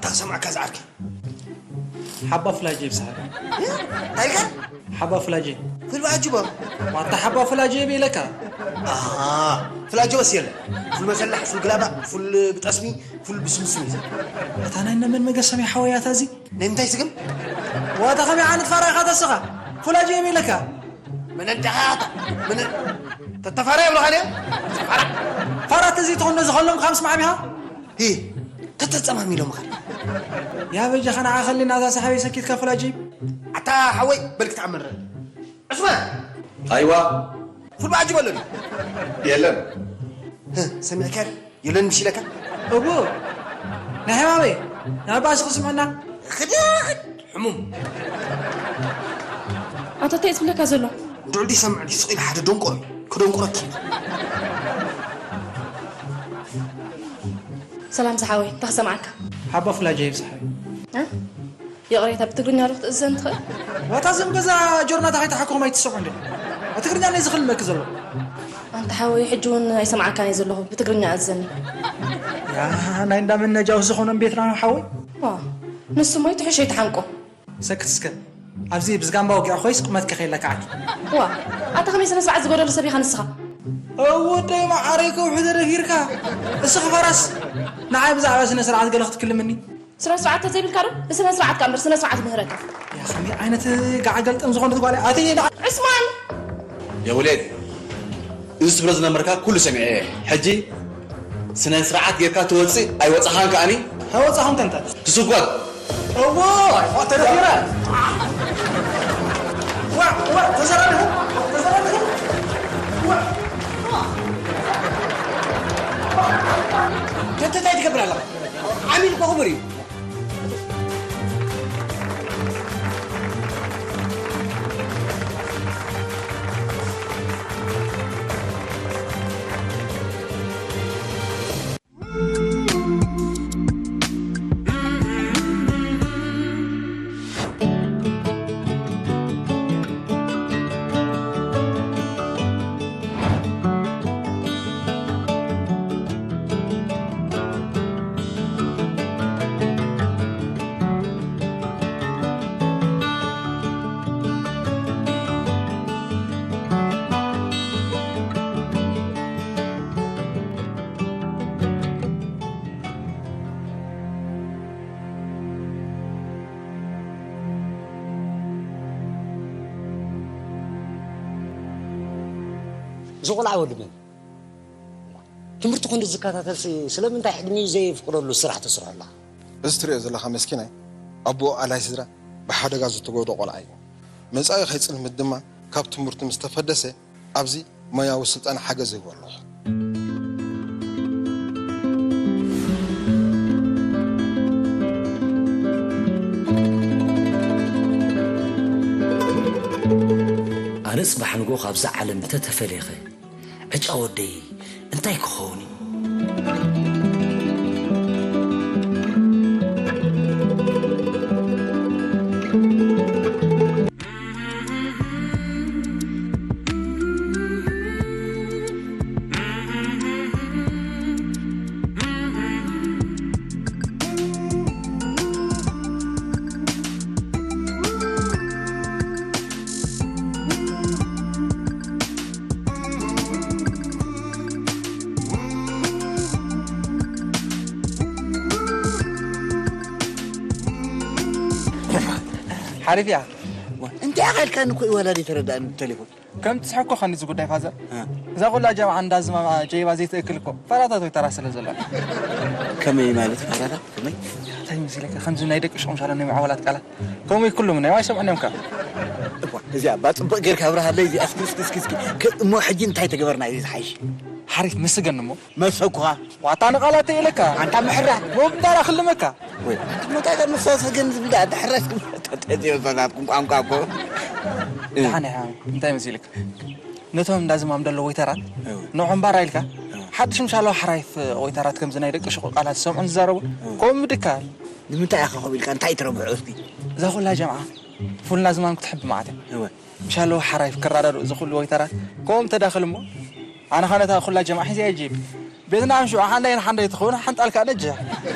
ታሰማዕካ ዝዓርከይ። ሓባ ፍላጀይ ብሰሓ። እንታይ ኢልካ? ሓባ ፍላጀይ። ፍል ብኣጅቦ። ዋታ ሓባ ፍላጀይ ብኢለካ። ኣሃ፣ ፍላጆስ የለ። ፍል መሰላሕ፣ ፍል ግላባ፣ ፍል ብጠስሚ፣ ፍል ብስምስም እዩ። እታ ናይ እነመን መገሰሚ ሓወያታ እዚ? ናይ ምንታይ ስግም? ዋታ ከመይ ዓይነት ፋራ ኢኻ ተስኻ? ፍላጀይ ብኢለካ። መን እንዲኻ ኣታ? መን ተተፋራ ይብሉኻ ድዮም? ፋራ። ፋራ ተዘይትኾን ነዚ ከሎም ካብ ስማዕ ቢኻ? ሂ፣ ተተጸማሚሎም ኻል። ያ በጃኻ ንዓ ኸሊ ናዛ ሰሓበይ ሰኪትካ ፍላጂ። ኣታ ሓወይ በል ክትኣምር። ዑስማን! ኣይዋ! ፉል ብዓጂ በለሉ። የለን። ህ፣ ሰሚዕካ የለን ምሽ ኢለካ? እቡ፣ ናይ ሕማመይ፣ ናይ ባእሲ ክስምዐና። ኽዲ፣ ኽዲ፣ ሕሙም። ኣታ እንታይ እዩ ዝብለካ ዘሎ? ድዑል ድዩ ይሰምዕ ድዩ ስቕ ኢሉ ሓደ ደንቆሮ እዩ። ክደንቁረኪ። ሰላም ዝሓወይ፣ እንታይ ክሰምዓካ? ሓባ ፍላጃ ይብዝሓ። እ? ይቕሬታ፣ ብትግርኛ ዶ ክትእዘን ትኽእል? ዋታ፣ እዞም ገዛ ጆርናታ ከይተሓከኹም ኣይትሰምዑ እንዴ? ኣብ ትግርኛ ናይ ዝኽልመኪ ዘሎ። ኣንታ ሓወይ፣ ሕጂ እውን ኣይሰምዓካን እየ ዘለኹ። ብትግርኛ እዘኒ። ያ፣ ናይ እንዳመነጃው ዝኾኖም ቤትና ሓወይ። ዋ፣ ንሱ ሞይቱ ሕሸይ ተሓንቆ። ሰክት እስከ። ኣብዚ ብዝጋምባ ወጊዐ ኮይስ ቁመትኪ ከይለክዓኪ። ዋ፣ ኣታ ከመይ ስነ ስርዓት ዝጎደሎ ሰብ ኢኻ ንስኻ? እወደይ መዓረይ ከውሒ ተደፊርካ። እስኺ ፈራስ ንዓይ ብዛዕባ ስነ ስርዓት ገለ ክትክልምኒ? ስነ ስርዓት ተዘይብልካ ዶ? ብስነ ስርዓትካ እምበር ስነ ስርዓት ምህረካ። ያ ከመይ ዓይነት ጋዓ ገልጠም ዝኾነት ጓል እያ። ኣቲ ንዓ- ዑስማን! የውሌድ፣ እዚ ትብሎ ዝነበርካ ኩሉ ሰሚዐ እየ። ሕጂ ስነ ስርዓት ጌርካ ትወፅእ ኣይወፃኻን ከኣኒ? ኣይወፃኹን ከንታ። ትስጓድ። እዎ፣ ተደፊረ። ዋ፣ ዋ፣ ተዘራሪኹም፣ ተዘራሪኹም። ዋ። ከንተ እንታይ ትገብር ኣለኻ? ዓሚል እኮ ክቡር እዩ። እዚ ቆልዓ ወዲ መን? ትምህርቲ ክንዲ ዝከታተልሲ ስለምንታይ ዕድሚኡ ዘየፍቅደሉ ስራሕ ትስርሖ ኣለኻ? እዚ ትሪኦ ዘለኻ መስኪናይ ኣቦኡ ኣላይ ስድራ ብሓደጋ ዝተጎድኦ ቆልዓ እዩ። መጻኢ ከይጽልምት ድማ ካብ ትምህርቱ ምስ ተፈደሰ ኣብዚ ሞያዊ ስልጠና ሓገዝ ይህቦ ኣለኹ። ንጽባሕ ንግሆ ካብዛ ዓለም እንተተፈሊኸ፣ ዕጫ ወደይ እንታይ ክኸውን እዩ? ሓሪፍ እያ። እንታይ ኢኻ ኢልካኒ እኮ እዩ ዋላ ዘይተረዳእኒ ብቴሌፎን። ከም ትስሕኮ ኸኒ እዚ ጉዳይ ፋዘር። እ። እዛ ኩላ ጀምዓ እንዳ ዝማማ ጀይባ ዘይትእክል እኮ ፋራታት ወይ ተራ ስለ ዘሎ። ከመይ ማለት ፋራታት? ከመይ? እንታይ መሲለካ? ከምዚ ናይ ደቂ ሽቁምሻሎ ናይ መዓወላት ቃላት። ከምኡ ይኩሉም ናይ ማይ ሰምዖም እዮም ከ። እኳ፣ እዚኣ እባ ጽቡቕ ጌርካ ኣብርሃለይ፣ እዚኣ እስኪ፣ እስኪ፣ እስኪ፣ እስኪ። ከ-፣ እሞ ሕጂ እንታይ ተገበርና እዩ ዝሓይሽ? ሓሪፍ ምስገን እሞ። መሰኩኻ። ዋታ ንቓላት ኢለካ። ኣንታ ምሕራ። ወንበር ኣኽልመካ። ወይ፣ ኣንታ ሞታ እዛ መሰሰገን ዝብላ፣ ኣንታ ሕራስ ተተዚዮ ዘላትኩም ቋንቋ እኮ። ደሓን ኢኻ። እንታይ መሲልካ? ነቶም እንዳ ዝማም ደሎ ወይተራት፣ እው። ንዖም ባራ ኢልካ፣ እው። ሓድሽ ምሻለዋ ሓራይፍ ወይተራት ከምዚ ናይ ደቂ ሽቁ ቃላት ዝሰምዑን ዝዛረቡ፣ እው። ከምኡ ምድካል። ንምንታይ ኢኻ ከምኡ ኢልካ? እንታይ ትረብሖ እስኪ? እዛ ኩላ ጀምዓ፣ ፉልና ዝማም ክትሕብ ማለት እዩ። እወ። ምሻለዋ ሓራይፍ ክረዳድኡ እዚ ኩሉ ወይተራት፣ ከምኦም ተዳኽል እሞ፣ ኣነ ኸ ነታ ኩላ ጀምዓ ሒዘ እየ ጂብ። ቤትና ኣምሽዑ ሓንዳይን ሓንዳይ ትኸውን ሓንጣልካ ነጀ።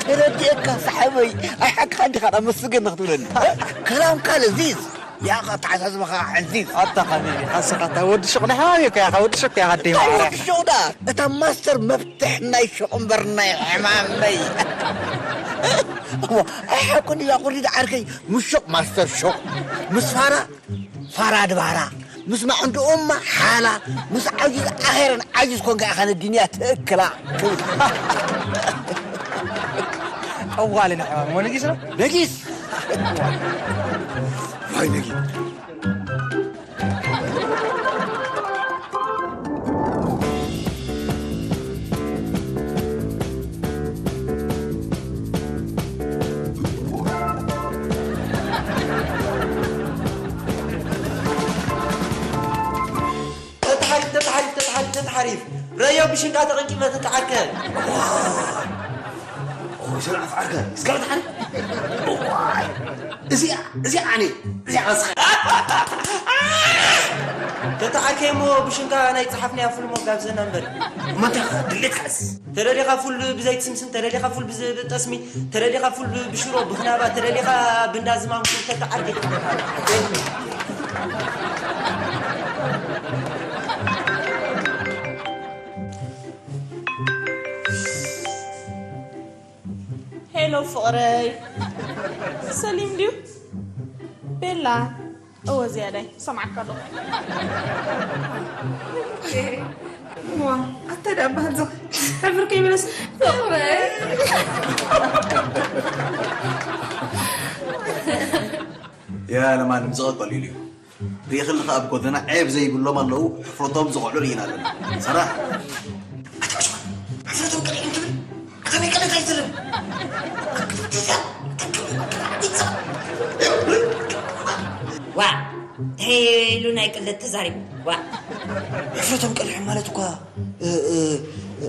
ተረዲኤካ ሰሓበይ። ኣይ ሓቅኻ እንዲኻ ዳ መስገን ክትብለኒ። ክላምካ ለዚዝ። ያኻ ተሓሳስባኻ ዕዚዝ። ኣታ ሓቢቢ፣ ሓስኻ ኣታ ወዲ ሹቕ ናይ ሓቢብካ ያኻ፣ ወዲ ሹቕ ያኻ፣ ኣደይ እንታይ ማዕረ። ወዲ ሹቕ ዳ? እታ ማስተር መፍትሕ ናይ ሹቕ እምበር ናይ ሕማመይ። እሞ፣ ኣይ ሓቁ እንዲዛ ቁሪድ ዓርከይ፣ ምስ ሹቕ ማስተር ሹቕ፣ ምስ ፋራ ፋራ ድባራ ምስ ማዕንድኡማ ሓላ ምስ ዓጁዝ ኣኼረን ዓጁዝ ኮንካ ኢኻ ነዲንያ ትእክላ። ጠዋሊ ንሕማም እሞ ነጊስና። ነጊስ። ዋይ ነጊስ። ተተሓሪፍ፣ ተተሓሪፍ፣ ተተሓሪፍ፣ ተተሓሪፍ። ረዮ ብሽንካ ተቐንቂመ ተተዓርከ። ኦ፣ ሰላም ኣፍዓርከ። እስከ ተሓሪፍ። እዋይ። እዚኣ፣ እዚኣ ኣነ፣ እዚኣ ኣስኸ። ተተዓርከ እሞ ብሽንካ ናይ ጸሓፍናያ ፍልሞ ጋብዘና እምበር። እሞ እንታይ ድሌትካ እስ? ተደሊኻ ፉል ብዘይቲ ስምስም፣ ተደሊኻ ፉል ብዝ-፣ ብጠስሚ፣ ተደሊኻ ፉል ብሽሮ፣ ብኽናባ፣ ተደሊኻ ብእንዳ ዝማም ፉል ተተዓርገ። ሄሎ ፍቕረይ፣ ሰሊም ድዩ? ቤላ፣ እወ ዝያዳይ፣ ሰምዓካ ኣለኹ። ዋ፣ ኣታ ደኣ በሃልዘ ሕብር ከይበለስ ፍቕረይ። ያ ለማንም ዝቐቀሉ ኢሉ እዩ። ርኢኽልኻ ኣብ ጎደና ዔብ ዘይብሎም ኣለዉ፣ ሕፍረቶም ዝቕዕዑ ርኢና ኣለና። ሰራሕ። ኣታ ዕሽዋ፣ ሕፍረቶም ቀሊዕም ትብል? ከመይ ቀለታ ኣይትልም? ዋ፣ እንታይ ኢሉ ናይ ቅለት ተዛሪቡ? ዋ። ሕፍረቶም ቀሊዖም ማለት እኳ፣ እ፣ እ፣ እ፣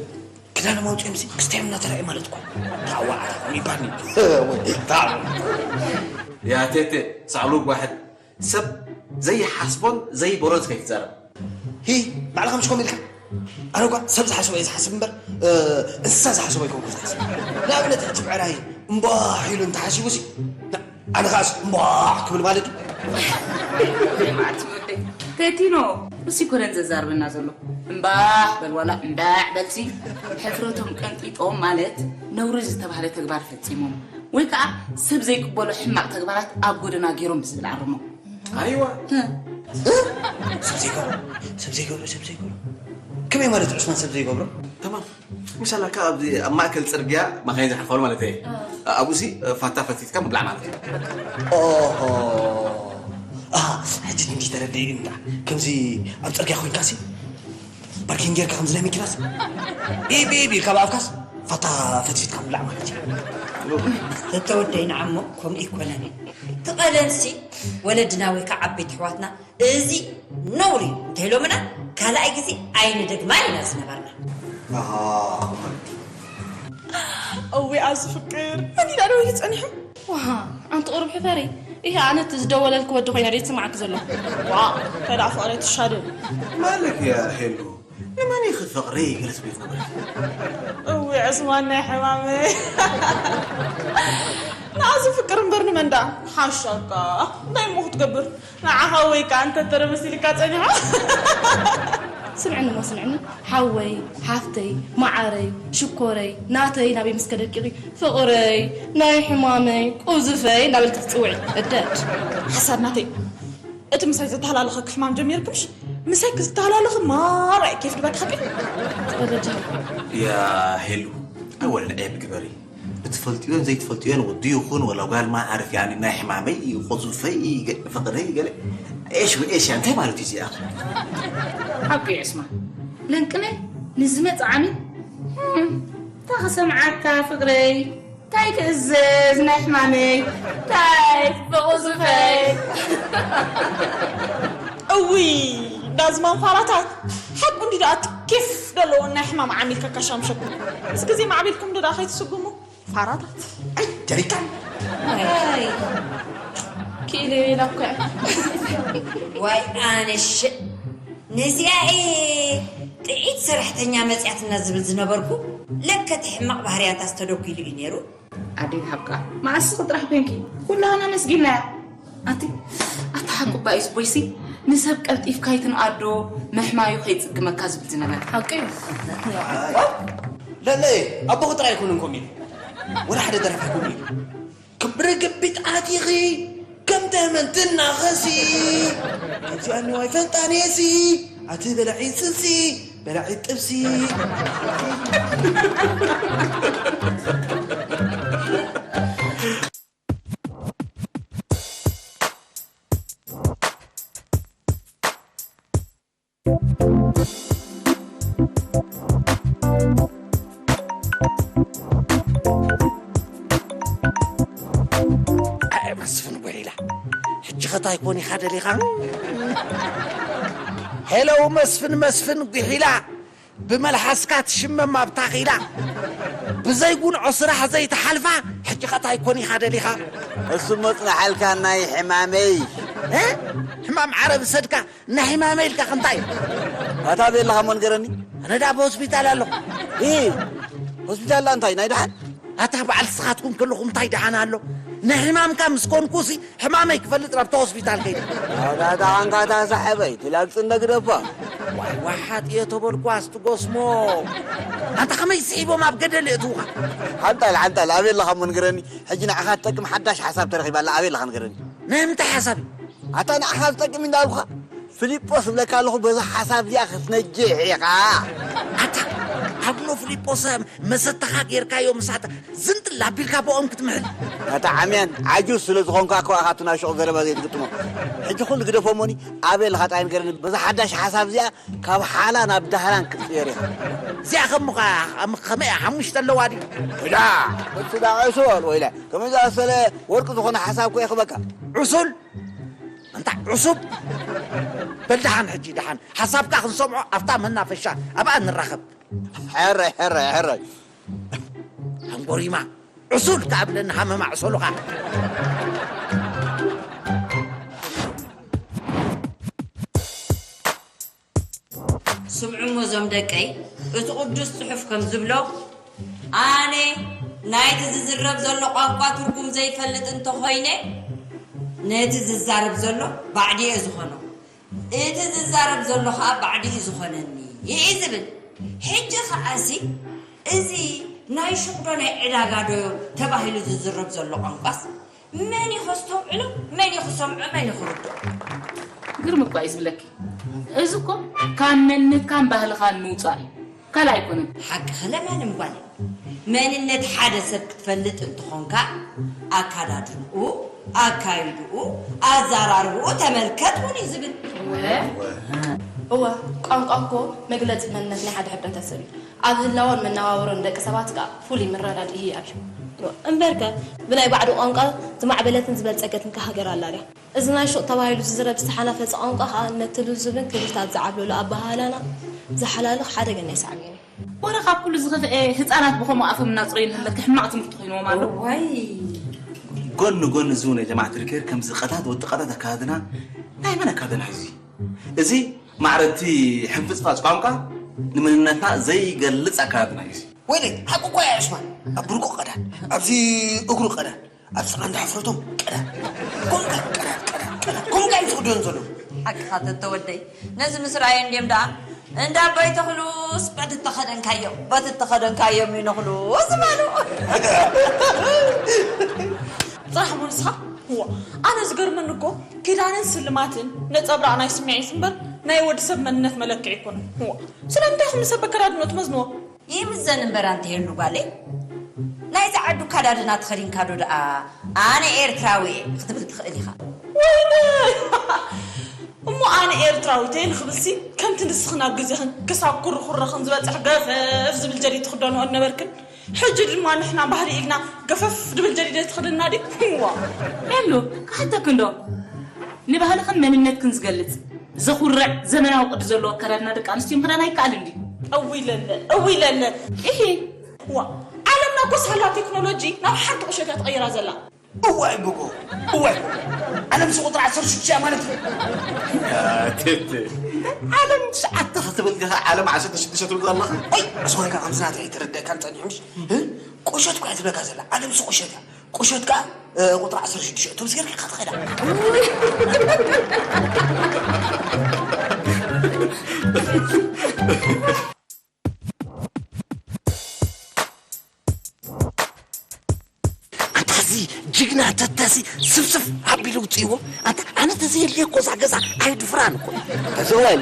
ክዳኖም ኣውጺኦምሲ ክስታዮም እናተራእዩ ማለት እኳ። ታዋዕታ ኾኑ ይባኒ። ወይ፣ ታው። ያ ቴቴ፣ ሳዕሉ ጓሕድ። ሰብ ዘይሓስቦን ዘይበሎን ከይትዛረብ። ሂ፣ ባዕልኻ ምሽ ከምኡ ኢልካ? ኣነ እኳ ሰብ ዝሓስቦ እየ ዝሓስብ እምበር፣ እ፣ እንስሳ ዝሓስቦ ኣይኮንኩ ዝሓስብ። ንኣብነት፣ እቲ ብዕራይ እምቧሕ ኢሉ እንተሓሲቡሲ፣ ና-፣ ኣነ ኸኣስ እምቧሕ ክብል ማለት እዩ። መዓልቲ ወደይ። ተቲኖ፣ እሱ ኣይኮነን ዘዛርበና ዘሎ። እምባሕ በል ዋላ እምባሕ በልሲ። ሕፍረቶም ቀንጢጦም ማለት ነውሪ ዝተባህለ ተግባር ፈጺሞም ወይ ከዓ ሰብ ዘይቅበሎ ሕማቕ ተግባራት ኣብ ጎደና ገይሮም ብዝብል ኣርሞ። ኣይዋ። እ። እ? ሰብ ዘይገብሮ፣ ሰብ ዘይገብሮ፣ ሰብ ዘይገብሮ። ከመይ ማለት ዑስማን ሰብ ዘይገብሮ? ተማም። ምሳላካ ኣብዚ ኣብ ማእከል ጽርግያ መኻይን ዝሓልፋሉ ማለት እየ። እ። ኣብኡሲ ፋታ ፈቲትካ ምብላዕ ማለት እዩ። ኦሆ። ኣሃ፣ ሕጂ እንዲ ተረዲእኒ እንዳ። ከምዚ ኣብ ጽርግያ ኮይንካሲ ፓርኪንግ ጌርካ ከምዚ ናይ መኪናስ ኢብ ኢብ ኢልካ ብኣፍካስ ፋታ ፈትፊትካ ምብላዕ ማለት እዩ። ተተወደይ ንዓሞ ከምኡ ኣይኮነን። ትቐደምሲ ወለድና ወይ ከዓ ዓበይቲ ኣሕዋትና እዚ ነውሪ እንተኢሎምና ካልኣይ ግዜ ኣይንደግማን ኢና ዝነበርና። እዊ ኣዚ ፍቅር መን ኢላ ደው ኢሉ ጸኒሑ። ዋ ኣንቲ ቁሩብ ሕፈሪ። ይሄ ኣነ እቲ ዝደወለልክ ወዲ ኮይነ ድየ ዝስማዓኪ ዘሎ? ዋ ከዳ ፍቕረይ ትሻደል። ማለክ ያ ሄሉ ንመን ኢኺ ፍቕሪ ግልጽ ቤት ነበርኪ? እዊ ዕስማን ናይ ሕማመይ። ንኣዚ ፍቅር እምበር ንመንዳ ሓሻካ እንታይ እሞ ክትገብር ንዓኻ ወይ ከኣ እንተ ተረመስ ኢልካ ጸኒሖ። ስምዕኒ እሞ ስምዕኒ ሓወይ ሓፍተይ መዓረይ ሽኮረይ ናተይ ናበይ ምስ ከደቂኺ ፍቕረይ ናይ ሕማመይ ቁዙፈይ እናበልኪ ትጽውዒ እደድ። ሓሳድ ናተይ እቲ ምሳይ ዘተሃላለኸኪ ሕማም ጀሚርክምሽ ምሳይ ክዝተሃላለኺ ማራ እዩ ኬፍ ድበካ ሓቂ። ትበለጃ ያ ሄሉ ኣወል ንዕብ ግበሪ ብትፈልጥዮን ዘይትፈልጥዮን ወዲ ይኹን ወላ ጓል ማዓርፍ ያኒ ናይ ሕማመይ እዩ ቆዙፈይ ገ- ፍቕረይ ገለ ኤሽ ወኤሽ እንታይ ማለት እዩ እዚኣ ሓቂ ዕስማ ለንቅነ ንዝመጽእ ዓሚ እንታይ ክሰምዓካ ፍቅረይ እንታይ ክእዘዝ ናይ ሕማመይ እንታይ ብቑዝፈይ እውይ ዳዝማን ፋራታት ሓቁ እንዲ ደኣ ኬፍ ደለዎ ናይ ሕማም ዓሚልካ ካሻምሸኩም ምስ ግዜ ማዕቢልኩም ዶ ደኣ ከይትስጉሙ ፋራታት ጀሪካን ክኢለ ኢላ እኮ እያ። ዋይ ኣነ ሽእ ነዚኣ እየ ጥዒት ሰራሕተኛ መፅያትና ዝብል ዝነበርኩ ለከ እቲ ሕማቕ ባህርያታ ዝተደጉ ኢሉ እዩ ነይሩ። ኣደይ ሓብካ መዓስ ጥራሕ ኮንኪ ኩላህና መስጊናያ ኣቲ ኣቲ ሓቁ ባይስ ቦይሲ ንሰብ ቀልጢፍካ ይትንኣዶ ምሕማዩ ከይጽግመካ ዝብል ዝነበረ ሓቂ እዩ ለለየ ኣቦኺ ጥራይ ኣይኮነን ከምኡ ኢሉ ወላ ሓደ ደረፋ ከምኡ ኢሉ ክብሪ ግቢት ኣቲኺ ከም ተመንትና ኸሲ ከምዚኣ ኒዋይ ፈንጣኔሲ ኣቲ በላዒ ጽንሲ በላዒ ጥብሲ ኣየ መስፍን ጉሒላ ሕጂ ኸታይ ኮን ኢኻ ደሊኻ ሄለው መስፍን መስፍን ጉሒላ ብመልሓስካ ትሽመም ኣብ ታኺላ ብዘይ ጉንዖ ስራሕ ዘይትሓልፋ ሕጂ ኸታይ ኮን ኢኻ ደሊኻ እሱ መጽናሓልካ ናይ ሕማመይ እ? ሕማም ዓረብ ሰድካ ናይ ሕማመይ ኢልካ ከምታይ ኣታ ቤለኻ እሞ ንገረኒ ኣነ ዳ ኣብ ሆስፒታል ኣለኹ እ ሆስፒታል ዳ እንታይ ናይ ደሓን ኣታ በዓል ስኻትኩም ከለኹም እንታይ ደሓን ኣሎ ናይ ሕማምካ ምስ ኮንኩሲ ሕማመይ ክፈልጥ ናብቲ ሆስፒታል ከይደ ኣታ ደሓንካ እታ ሰሓበይ ትላግጽ እንደግደፋ ዋይ ዋሓጥ እየ ተበልኳ ኣስትጎስሞ ኣንታ ከመይ ስሒቦም ኣብ ገደል የእትውኻ ሓንጣል ሓንጣል ኣበይ ኣለኻ እሞ ንገረኒ ሕጂ ንዓኻ ትጠቅም ሓዳሽ ሓሳብ ተረኺባ ኣላ ኣበይ ኣለኻ ንገረኒ ናይ ምንታይ ሓሳብ እዩ ኣታ ንዓኻ ዝጠቅም እንዳልኩኻ ፊሊጶስ እብለካ ኣለኹ በዛ ሓሳብ እዚኣ ክትነጅሕ ኢኻ ኣታ ኣብኖ ፊሊጶስ መሰተኻ ጌርካዮ ምሳተ ዝንጥል ኣቢልካ ብኦም ክትምሕል ኣታ ዓምያን ዓጁዝ ስለ ዝኾንካ እኮ ኢኻ እቲ ናይ ሹቕ ዘረባ ዘይትግጥሞ ሕጂ ኩሉ ግደፎ እሞኒ ኣበይ ኣለኻ ጥራይ ንገረኒ በዛ ሓዳሽ ሓሳብ እዚኣ ካብ ሓላ ናብ ዳህራን ክትቅየር ኢኻ እዚኣ ከም ከመይ ሓሙሽተ ኣለዋ ድዩ ወዳ እሱ ዳ ዕሱል ወይለ ከመይ ዝኣሰለ ወርቂ ዝኾነ ሓሳብ ኮ ይኽበካ ዕሱል እንታ ዕሱብ በል ደሓን ሕጂ ደሓን ሓሳብካ ክንሰምዖ ኣብታ መናፈሻ ኣብኣ ንራኸብ ሕራይ ሕራይ ሕራይ ኣንጎሪማ ዕሱል ከኣ ብለኒ ሃመማ ዕሰሉኻ ስምዑሞ እዞም ደቀይ፣ እቲ ቅዱስ ጽሑፍ ከም ዝብሎ፣ ኣነ ናይቲ ዝዝረብ ዘሎ ቋንቋ ትርጉም ዘይፈልጥ እንተኾይነ፣ ነቲ ዝዛረብ ዘሎ ባዕዲ እየ ዝኾኖ፣ እቲ ዝዛረብ ዘሎ ኸኣ ባዕዲ እዩ ዝኾነኒ እዩ ዝብል። ሕጂ ኸኣሲ እዚ ናይ ሹቕ ዶ ናይ ዕዳጋ ዶ ተባሂሉ ዝዝረብ ዘሎ ቋንቋስ መን እዩ ከስተውዕሎ መን እዩ ክሰምዖ መን እዩ ክርድኦ ግርም እኳ እዩ ዝብለኪ እዚ እኮ ካብ መንነትካን ባህልኻን ምውፃእ እዩ ካልእ ኣይኮነን ሓቂ ከለማንም ጓል መንነት ሓደ ሰብ ክትፈልጥ እንትኾንካ ኣካዳድንኡ ኣካይድኡ ኣዘራርብኡ ተመልከት እውን እዩ ዝብል እወ ቋንቋ እኮ መግለፂ መንነት ናይ ሓደ ሕብረተሰብ እዩ ኣብ ህላወን መነባብሮን ደቂ ሰባት ከዓ ፍሉይ መረዳድኢ ይህብ እዩ እምበርከ፣ ብናይ ባዕዱ ቋንቋ ዝማዕበለትን ዝበልጸገትን ከ ሃገር ኣላ ድያ? እዚ ናይ ሹቕ ተባሂሉ ዝዝረብ ዝተሓናፈጸ ቋንቋ ከኣ ነቲ ልዙብን ክብርታት ዝዓብለሉ ኣበሃህላና ዝሓላልኽ ሓደገኛ ሳዕቤን እዩ። ወረ ካብ ኩሉ ዝኸፍኤ ህጻናት ብኸምኡ ኣፎም እናጽረዩ ንህለት ሕማቕ ትምህርቲ ኮይንዎም ኣሎ። እዋይ። ጎን ንጎን እዚ እውን የጀማዓት ሪኬር ከምዚ ቀታት ወዲ ቀታት ኣካዳድና ናይ መን ኣካዳድና እዩ እዚ? እዚ ማዕረ እቲ ሕንፍጽፋጽ ቋንቋ ንመንነትና ዘይገልጽ ኣካዳድና እዩ እዚ። ወይለይ ሓቂ እኮ እያ ዑስማን። ኣብ ብርቁ ቀዳድ፣ ኣብዚ እግሩ ቀዳድ፣ ኣብ ስቓ እንዳ ሕፍረቶም ቀዳድ። ከምኡ ቀዳድ ቀዳድ ቀዳድ ከምኡ እዮም ዝኽደኑ ዘለዉ። ሓቅኻ ተተወደይ ነዚ ምስ ረኣዮ እንድዮም ደኣ እንዳ ኣቦይ ተኽሉስ በቲ እተኸደንካዮ በቲ እተኸደንካዮም ይነኽሉ ዝበሉ። ጥራሕ እሞ ንስኻ እዋ ኣነ ዝገርመኒ እኮ ኪዳንን ስልማትን ነፀብራቕ ናይ ስምዒት እምበር ናይ ወዲ ሰብ መንነት መለክዒ ኣይኮነን። እዋ ስለምንታይ ኢኹም ንሰብ በከዳድንኡ ትመዝንዎ? ይምዘን እምበር ኣንቲ ሄሉ ጓለይ ናይ ጸዓዱ ኣከዳድና ተኸዲንካ ዶ ደኣ ኣነ ኤርትራዊ እየ ክትብል ትኽእል ኢኻ። ወይነ እሞ ኣነ ኤርትራዊት እየ ንኽብልሲ ከምቲ ንስኽን ኣብ ግዜኽን ክሳብ ኩርኹረኽን ዝበጽሕ ገፈፍ ዝብል ጀዲድ ትኽደንኦ ዝነበርክን ሕጂ ድማ ንሕና ባህሊ ኢልና ገፈፍ ድብል ጀዲድ ኣይትኽደና ድዩ? እዋ ሄሉ ክሓተክን ዶ ንባህልኽን መንነትክን ዝገልጽ ዘኹርዕ ዘመናዊ ቅዲ ዘለዎ ኣከዳድና ደቂ ኣንስትዮ ምኽዳን ኣይከኣልን ድዩ? እውይ ለለ እውይ ለለ ኢሂ ዋእ ዓለምና እኮ ሳላ ቴክኖሎጂ ናብ ሓንቲ ቁሸት እያ ትቕይራ ዘላ። እዋይ ብጎ እዋይ ዓለም ሲ ቁፅሪ ዓሰርተ ሽዱሽተ እያ ማለት እዩ። ቴቴ ዓለም ትሽዓተ ክትብል ከ ዓለም ዓሰርተ ሽዱሽተ ትብል ዘለኻ። ቆይ ኣስዋይካ ከምዚ ናተይ ኣይተረደእካን ፀኒሑ ምሽ ቁሸት እኮ እያ ትብለካ ዘላ ዓለም ሲ ቁሸት እያ። ቁሸት ከዓ ቁጥሪ ዓሰርተ ሽዱሽተ እቶም ስገር ከካ ትኸዳ ኣንታ እዚ ጅግና ተተሲ ስፍስፍ ኣቢሉ ውፅእዎ። ኣንታ ኣነ ተዘየድልየ እኮ እዛ ገዛ ኣይድፍራን እኮ። ተሰዋይ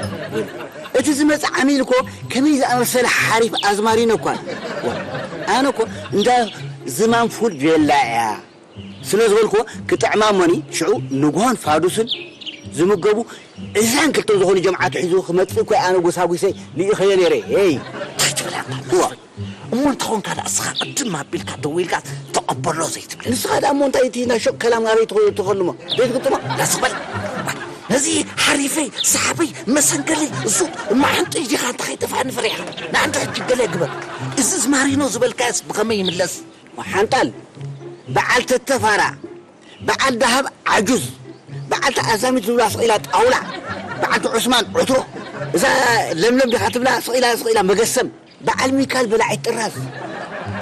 እቲ ዝመፅእ ዓሚል እኮ ከመይ ዝኣመሰለ ሓሪፍ ኣዝማሪኖ እኳ። ኣነ እኮ እንዳ ዝማም ፉል ቬላ እያ ስለ ዝበልክዎ ክጥዕማ እሞኒ ሽዑ ንግሆን ፋዱስን ዝምገቡ ዕስራን ክልተን ዝኾኑ ጀምዓት ሒዙ ክመጽእ እኮ ኣነ ጎሳጒሰ ልኢኸዮ ነይረ። ሄይ! እንታይ ትብል ኣንታ እዋ! መስፍን? እሞ እንተኾንካ ደኣ እስኻ ቅድም ኣቢልካ ደው ኢልካ ተቐበሎ ዘይትብለኒ? ንስኻ ደኣ እሞ እንታይ እቲ ናይ ሹቕ ከላም ናበይ ትኸ- ትኸልሞ? ዘይትግጥሞ? ላስ በል! ነዚ ሓሪፈይ፣ ሰሓበይ፣ መሰንገለይ፣ እሱ ማዓንጠይ ዲኻ እንተ ከይጠፍኣኒ ፈሪሕካ? ንኣንተ ሕጂ ገለ ግበር። እዚ ዝማሪኖ ዝበልካዮስ ብኸመይ ይምለስ? ሓንጣል፣ በዓል ተተ ፋራ፣ በዓል ደሃብ ዓጁዝ፣ በዓልቲ ኣዛሚት ዝብላ ስቕ ኢላ ጣውላ፣ በዓልቲ ዑስማን ዕትሮ፣ እዛ ለምለም ዲኻ ትብላ ስቕ ኢላ ስቕ ኢላ መገሰም፣ በዓል ሚካል በላዒት ጥራዝ።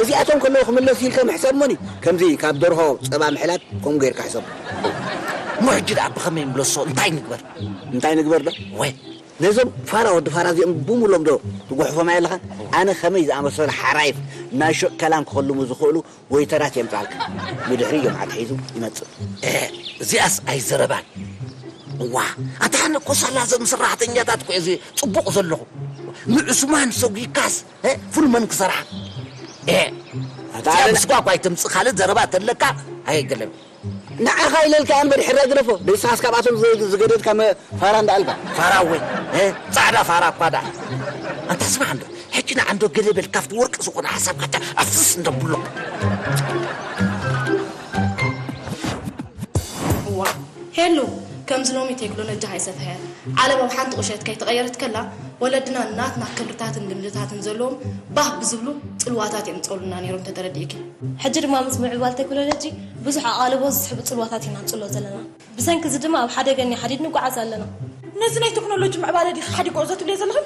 እዚኣቶም ከለዉ ክምለሱ ኢልካ ምሕሰብ እሞኒ፣ ከምዚ ካብ ደርሆ ጸባ ምሕላብ ከምኡ ገይርካ ሕሰቦ። እሞ ሕጂ ደኣ ብኸመይ ምለሶ እንታይ ንግበር? እንታይ ንግበር ዶ? ወይ ነዞም ፋራ ወዲ ፋራ እዚኦም ብሙሎም ዶ ትጉሕፎም ኣየለኻን? ኣነ ኸመይ ዝኣመሰሉ ሓራይፍ ናይ ሹቕ ከላም ክኸልሙ ዝኽእሉ ወይተራት የምጽኣልካ። ብድሕሪ እዮም ኣትሒዙ ይመጽእ። እ፣ እዚኣስ ኣይዘረባን። እዋ፣ ኣታ ኣነ እኮ ሳላ እዞም ሰራሕተኛታት እኮ እዚ ጽቡቕ ዘለኹ። ንዑስማን ሰጒካስ፣ እ፣ ፉል መን ክሰርሓ? እ፣ ኣታ እዚኣ ኣነ ምስጓ እኳ ኣይተምጽእ፣ ካልእ ዘረባ ተለካ ኣየገለም። ንዓኻ ኢለልካ እምበር ሕረ ግደፎ። ንስኻስ ካብኣቶም ዝ- ዝገደድካ መ- ፋራ እንዳኣልካ። ፋራ ወይ እ፣ ጻዕዳ ፋራ እኳ ደኣ። ኣንታ ስማዕ እንዶ፣ ሕጂ ንዓንዶ ገለ በል ካብቲ ወርቂ ዝኾነ ሓሳብካ ኣፍስስ እንደብሎ። እዋ ሄሉ ከምዚ ሎሚ ቴክኖሎጂ ሃይሰፈሀ ዓለም ኣብ ሓንቲ ቁሸት ከይተቐየረት ከላ ወለድና ናትና ክብርታትን ልምድታትን ዘለዎም ባህ ብዝብሉ ፅልዋታት እዮም ዝፀውሉና ነይሮም ተተረዲእኪ። ሕጂ ድማ ምስ ምዕባል ቴክኖሎጂ ብዙሕ ኣቓልቦ ዝስሕቡ ፅልዋታት ኢና ንፅሎ ዘለና። ብሰንኪ እዚ ድማ ኣብ ሓደገኛ ሓዲድ ንጓዓዝ ኣለና። ነዚ ናይ ቴክኖሎጂ ምዕባለ ዲኺ ሓዲግኦ እዞ ትብልዮ ዘለኺ?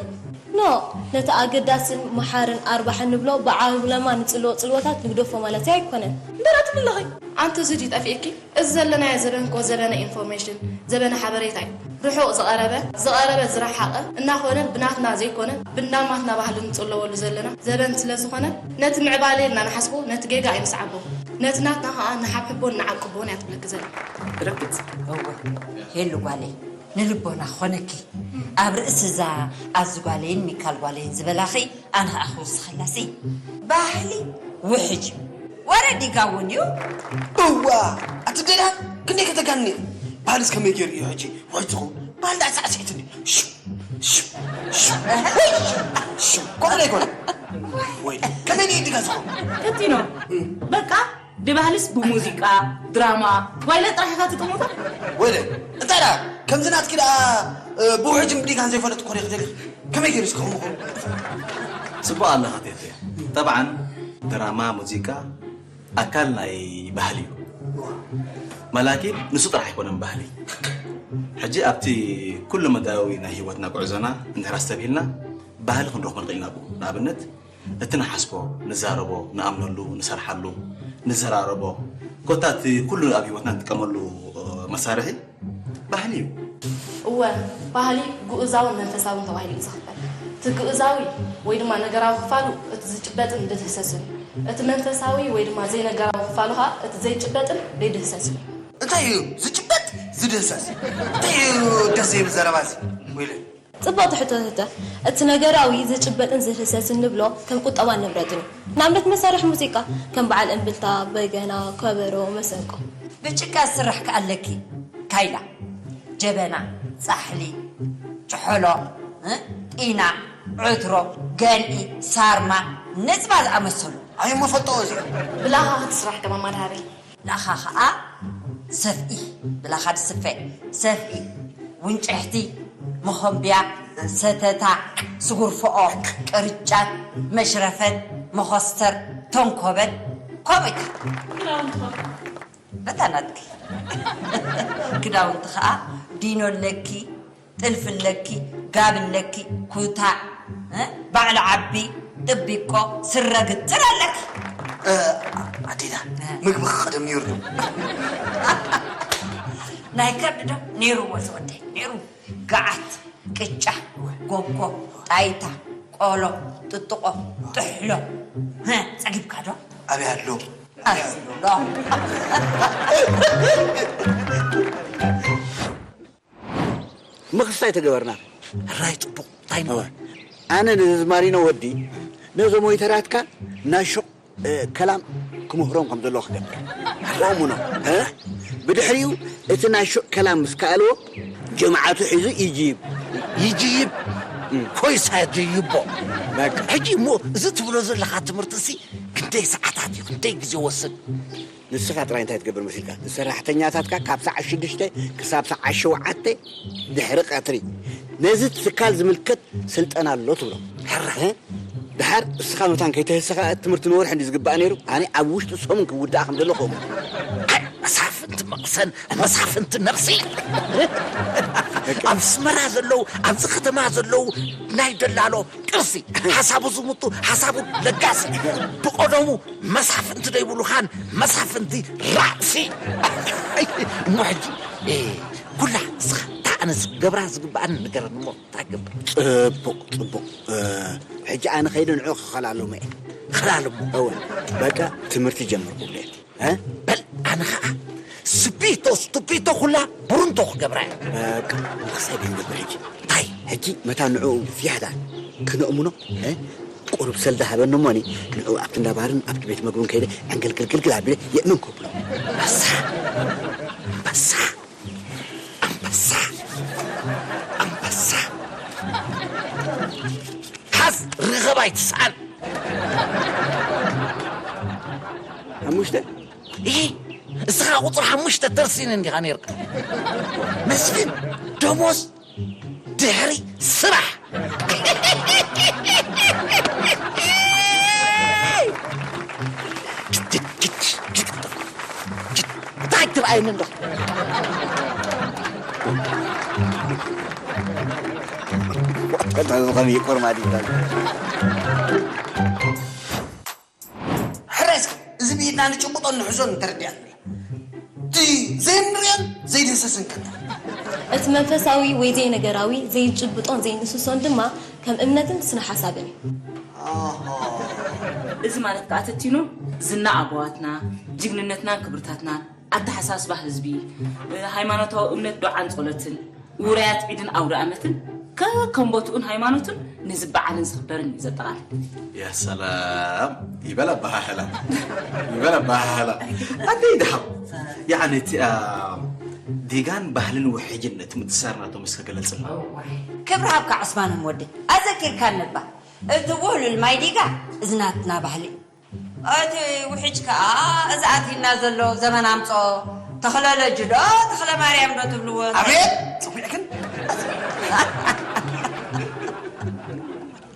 ኖእ፣ ነቲ ኣገዳስን መሓርን ኣርባሕን ንብሎ ብዓለማ ንጽልዎ ጽልዎታት ንግደፎ ማለተይ ኣይኮነን። እምበር ኣቲ ምለኺ። ኣንቲ እዚ ድዩ ጠፊእኪ? እዚ ዘለናዮ ዘበን እኮ ዘበነ ኢንፎርሜሽን፣ ዘበነ ሓበሬታ እዩ። ርሑቕ ዝቐረበ፣ ዝቐረበ ዝረሓቐ እናኾነ ብናትና ዘይኮነ ብናማትና ባህሊ ንጽለወሉ ዘለና ዘበን ስለ ዝኾነ ነቲ ምዕባለ ኢልና ንሓስቦ ነቲ ጌጋ ኣይንስዓቦ። ነቲ ናትና ኸኣ ንሓብሕቦን ንዓቅቦን እያ ትብለኪ ዘላ። ብርግጽ። እወ ሄሉ ጓለይ ንልቦና ክኾነኪ ኣብ ርእሲ እዛ ኣዚ ጓለይን ሚካል ጓለይን ዝበላኺ ኣነ ኸኣ ክውስኸላሲ ባህሊ ውሕጅ እዩ ወረ ዲጋ እውን እዩ። እዋ ኣቲ ደዳ ክንደይ ከተጋኒ ባህልስ ከመይ ገይሩ እዩ ሕጂ ውሕጅ ዝኸውን ባህል ዳኣ ሳዕስዒትኒ ሹ ሹ ሹ ሹ ከምኡ ኣይኮነ ወይ ከመይ ድዩ ገዛኹም? ከቲኖ በቃ ድባህልስ ብሙዚቃ ድራማ ዋይለ ጥራሕ ኢኻ ትጥሙታ። ወይለ እንታይ ደኣ ከምዚ ናትኪ ደኣ ብውሕጅን ብዲጋን ዘይፈለጥ ኮሪኽ ደሊ ከመይ ገይሩ እስከ ከምኡ ጽቡቕ ኣለኻ ቴቴ። ጠብዓን ድራማ ሙዚቃ ኣካል ናይ ባህሊ እዩ። መላኪ ንሱ ጥራሕ ኣይኮነን ባህሊ። ሕጂ ኣብቲ ኩሉ መዳያዊ ናይ ህይወትና ጉዕዞና እንድሕር ኣስተብሂልና ባህሊ ክንረኽቦ ንኽእል ኢና። ብኡ ንኣብነት እቲ ንሓስቦ፣ ንዛረቦ፣ ንኣምነሉ፣ ንሰርሓሉ፣ ንዘራረቦ፣ ኮታ እቲ ኩሉ ኣብ ህይወትና ንጥቀመሉ መሳርሒ ባህሊ እዩ። እወ፣ ባህሊ ግኡዛውን መንፈሳውን ተባሂሉ እዩ ዝኽፈል። እቲ ግኡዛዊ ወይ ድማ ነገራዊ ክፋሉ እቲ ዝጭበጥን ዝድህሰስን እዩ። እቲ መንፈሳዊ ወይ ድማ ዘይነገራዊ ክፋሉ ኸዓ እቲ ዘይጭበጥን ዘይድህሰስን እዩ። እንታይ እዩ ዝጭበጥ ዝድህሰስ? እንታይ እዩ ደስ ዘይብል ዘረባ እዚ? ወይለ ጽቡቕ ትሕቶ ትሕቶ። እቲ ነገራዊ ዝጭበጥን ዝድህሰስን ንብሎ ከም ቁጠባን ንብረትን እዩ። ንኣብነት መሳርሒ ሙዚቃ ከም በዓል እምብልታ፣ በገና፣ ከበሮ፣ መሰንቆ። ብጭቃ ዝስራሕ ከኣ ኣለኪ፣ ካይላ፣ ጀበና፣ ጻሕሊ፣ ጭሖሎ፣ እ፣ ጢና፣ ዕትሮ፣ ገልኢ፣ ሳርማ፣ ነጽባ ዝኣመሰሉ። ኣይ መፈልጦ እዚ። ብላኻ ክትስራሕ ከማን ማድሃሪ። ላኻ ኸኣ ሰፍኢ፣ ብላኻ ዝስፈ ሰፍኢ፣ ውንጭሕቲ፣ መኾምብያ፣ ሰተታ፣ ስጉርፍኦ፣ ቅርጫት፣ መሽረፈት፣ መኾስተር፣ ተንኮበት፣ ከምኡታት። በታ ናትኪ ክዳውንቲ ኸኣ ዲኖ ኣለኪ፣ ጥልፊ ኣለኪ፣ ጋቢ ኣለኪ፣ ኩታ፣ እ፣ ባዕሊ ዓቢ፣ ጥቢቆ፣ ስረ ግትር ኣለኪ። ኣዴና ምግቢ ክቐደም ነይሩ ዶ? ናይ ከብዲ ዶ ነይርዎ ዝወደይ ነይሩ። ገዓት፣ ቅጫ፣ ጎጎ፣ ጣይታ፣ ቆሎ፣ ጥጥቆ፣ ጥሕሎ። ጸጊብካ ዶ? ኣበይ ኣሎ? ምኽስታይ ተገበርና። ሕራይ ጽቡቕ እንታይ ነዋ። ኣነ ነዚ ዝማሪኖ ወዲ ነዞም ወይተራትካ ናሾቕ ከላም ክምህሮም ከም ዘለዎ ክገብር ክእምኖ። ብድሕሪኡ እቲ ናሾቕ ከላም ምስ ከኣልዎ ጀምዓቱ ሒዙ ይጅይብ። ይጅይብ ኮይሳ ጅይቦ። በቃ ሕጂ እሞ እዚ ትብሎ ዘለኻ ትምህርቲ ሲ ክንደይ ሰዓታት እዩ ክንደይ ግዜ ወስድ? ንስኻ ጥራይ እንታይ ትገብር መሲልካ? ንሰራሕተኛታትካ ካብ ሰዓት ሽዱሽተ ክሳብ ሰዓት ሸውዓተ ድሕሪ ቀትሪ ነዚ ትካል ዝምልከት ስልጠና ኣሎ ትብሎ። ሕራይ። ድሓር እስኻ መታን ከይተህሰኻ እቲ ትምህርቲ ንወርሒ እንዲ ዝግባእ ነይሩ፣ ኣነ ኣብ ውሽጢ ሰሙን ክውዳእ ከም ዘሎ ክእምኖ። ኣይ መሳፍንቲ መቕሰን መሳፍንቲ ነብሲ ኣብ ኣስመራ ዘለዉ ኣብዚ ከተማ ዘለዉ ናይ ደላሎ ቅርሲ ሓሳቡ ዝምቱ ሓሳቡ ለጋሲ ብቐደሙ መሳፍንቲ ደይብሉኻን መሳፍንቲ ራእሲ እሞ ሕጂ ኩላ እስኻ እታ ኣነስ ገብራ ዝግብኣኒ ንገረኒ እሞ እንታይ ገብር ጽቡቕ ጽቡቕ ሕጂ ኣነ ኸይደ ንዑ ክኸላለሙ እየ ኸላለሙ እወ በቃ ትምህርቲ ጀምር ጉብለየት በል ኣነ ኸዓ ስፒቶ ስቱፒቶ ኩላ ብሩንቶ ክገብራ እየ በቃ ንኽሳይ ገንዘብ ሕጂ እንታይ ሕጂ መታ ንዑ ዝያዳ ክነእምኖ ቁሩብ ሰልዲ ሃበኒ እሞኒ ንዑ ኣብቲ እንዳባርን ኣብቲ ቤት መግብን ከይደ ዕንግልግልግልግል ኣቢለ የእምን ከብሎ ኣንበሳ ኣንበሳ ኣንበሳ ኣንበሳ ሓዝ ርኸብ ኣይትስኣን ሓሙሽተ ይሄ እስኻ ቁፅሪ ሓሙሽተ ተርሲን እንዲኻ ነርካ መስፍን ደሞዝ ድሕሪ ስራሕ እንታይ ትርኣየኒ እንዶ ከመይ ኮርማዲ ይባል ሕራይ እስከ እዚ ብኢድና ንጭብጦን ንሕዞን እንተረዲኣት ብላ እቲ ዘይንሪኦን ዘይድህሰስን ከና እቲ መንፈሳዊ ወይ ዘይነገራዊ ዘይንጭብጦን ዘይንስሶን ድማ ከም እምነትን ስነ ሓሳብን እዩ። እዚ ማለት ከዓ ተቲኖ ዝና ኣቦዋትና፣ ጅግንነትናን ክብርታትናን፣ ኣተሓሳስባ ህዝቢ፣ ሃይማኖታዊ እምነት ዱዓን ጸሎትን፣ ውራያት ዒድን ኣውደ ኣመትን ከከም ቦትኡን ሃይማኖቱን ንዝበዓልን ዝኽበርን እዩ ዘጠቓልል። ያ ሰላም ይበል ኣበሃህላ ይበል ኣበሃህላ ኣደይ ድሃው ያዕኒ እቲኣ ዲጋን ባህልን ውሕጅን እቲ ምትሳር ናቶም እስከ ገለጽልና። ክብሪ ሃብካ ዑስማን እሞ ወደይ ኣዘኪርካኒ እባ እቲ ውህሉል ማይ ዲጋ እዚ ናትና ባህሊ እዩ። እቲ ውሕጅ ከኣ እዚ ኣቲና ዘሎ ዘመን ኣምጾ ተኽለሎጂ ዶ ተኽለ ማርያም ዶ ትብልዎ? ኣቤት ጽቡቕክን።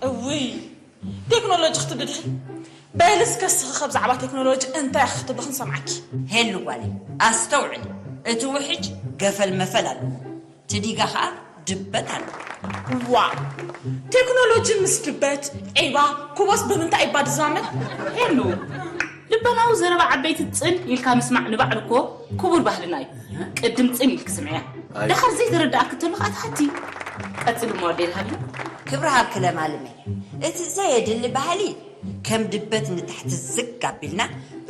እውይ ቴክኖሎጂ ክትብሊ ዲኺ? በሊ እስከ እስኺ ከ ብዛዕባ ቴክኖሎጂ እንታይ ኢኺ ክትብሊ ክንሰምዓኪ። ሄሉ ጓለይ ኣስተውዕሊ፣ እቲ ውሕጅ ገፈል መፈል ኣለዎ፣ እቲ ዲጋ ኸኣ ድበት ኣለዎ። ዋእ ቴክኖሎጂ ምስ ድበት ዒባ ኩቦስ ብምንታይ እባ ድዛመድ? ሄሉ ልበናዊ ዘረባ ዓበይቲ ጽን ኢልካ ምስማዕ ንባዕሉ እኮ ክቡር ባህልና እዩ። ቅድም ጽን ኢልኪ ስምዕያ። ደሓር ዘይተረድኣኪ እንተሎ ከኣ ትሓቲ። ቀጽሊ እሞ ኣደይ ረሃብና። ክብሪ ሃብኪ ለማልመ። እቲ ዘየድሊ ባህሊ ከም ድበት ንታሕቲ ዝግ ኣቢልና